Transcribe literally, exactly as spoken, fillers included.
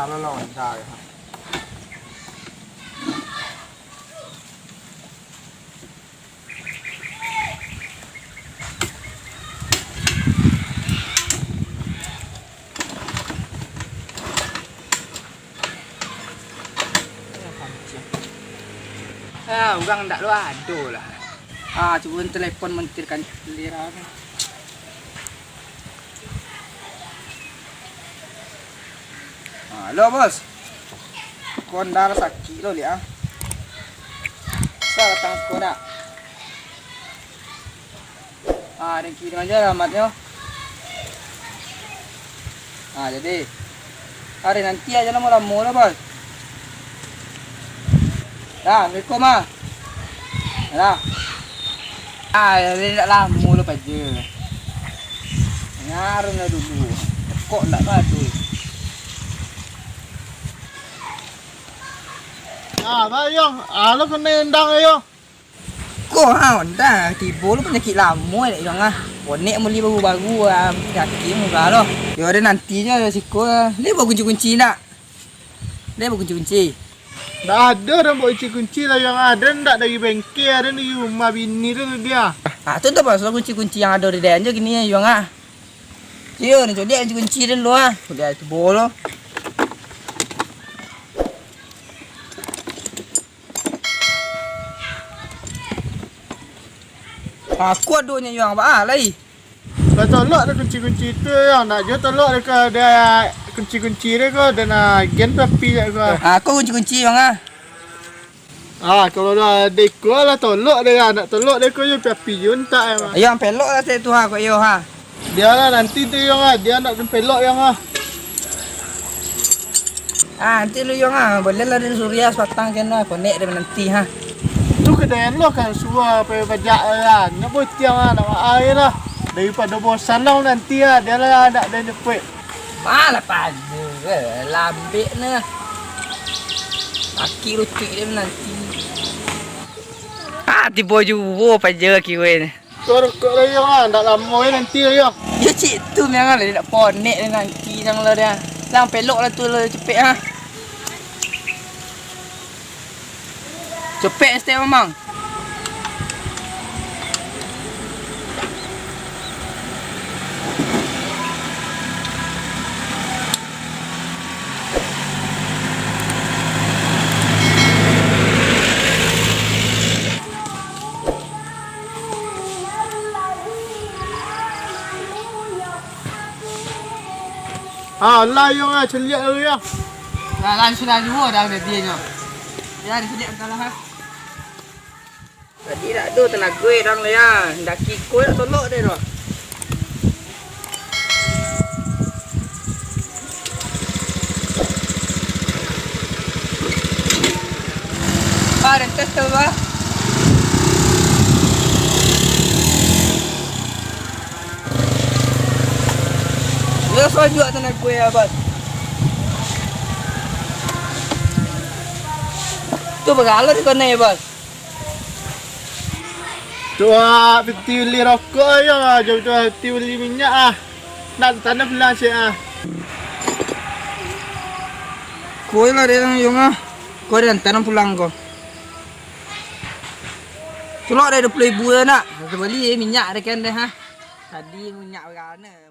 Halo, lo, bentar. Ah, urang ndak lo ado lah. Ah, cubo telepon montir kan lira. Ah, halo, Bos. Ko ndak sakik lo, liak ah. Sa datang siko ndak? Ah, den kirim aja alamatnyo. Ah, jadi. Ari nanti aja lamo-lamo lo, Bos. Dah, assalamualaikum, ah. Dah. Ah, jadi ndak lamo lo paja. Ngarun lah dulu. Kok ndak ngadu? Ah, bayang. Ah, lo kena endang, ayo. Ko ha, Onda, tibo lo panyakik lamo dek Yong ah. Bonek muli baru-baru ah, panyakik muka lo. Yo, ado nanti jo siko ah. Lai bawa kunci-kunci ndak? Lai bawa kunci-kunci. Ndak ado urang bawa kunci-kunci lah, Yong ah. Den ndak dari bengkel, den dari rumah bini tu dia. Ah, tu tu pasal kunci-kunci yang ado di den jo kini Yong ah. Yo, ni codiak kunci-kunci den lo ah. Codiak tibo lo. Aku adonyo Yong, baa lai? Lah tolok dek kunci-kunci tu, Yong. Nak juo tolok dek ka, dek kunci-kunci dek ko, dek nak gen tapi jak ko. Ah, ko kunci-kunci, Yong, ah. Ah, kalau lah dek ko lah tolok dek, nak tolok dek ko yo, tapi yo entak, Yong. Ayo, ampelok lah tu, ha, ko iyo, ha. Bialah nanti tu, Yong, ah. Dia nak tempelok, Yong, ah. Ah, nanti lu, Yong, ah. Boleh lah dari Surya sepatang kena konek dia nanti, ha. Tu kedai lo kan suah pakai bajak lah. Nak botiang lah, nak maaf lah. Daripada bosan lah nanti lah. Dia lah nak dia jemput. Malah pagi, eh, lambek nah. Aki rutik dia nanti. Ah, tibo juo paja kira ni. Kok rokok lah, Yong, ah. Ndak lamo, eh, nanti lah, Yong. Yo, cik tu, memang lah, nak ponek lah nanti, jangan lah dia. Lang, pelok lah tu, lah, cepek, ha. Cepek, step, Mamang. Ah, lah, Yong, ah, caliak dulu, Yong. Lah, lah, sudah juo dah, dah dia nyo. Ya, dia caliak entah lah, ha. Tadi dak ado tanago urang lah, ya. Ndaki ko nak tolok deh tu. Bah, rentes tu, bah. Yo, sojuak tu nak kue, abah. Tu bagalo di kona, ya, bos? Tu, ah, piti beli rokok aja lah, jom tu, ah, piti beli minyak ah. Nak tanam pulang cek ah. Koi lah dia yang ah. Koi dan tanam pulang ko. Culok deh dua puluh ribu dah nak. Kita beli minyak deh kan deh ha. Tadi minyak berana.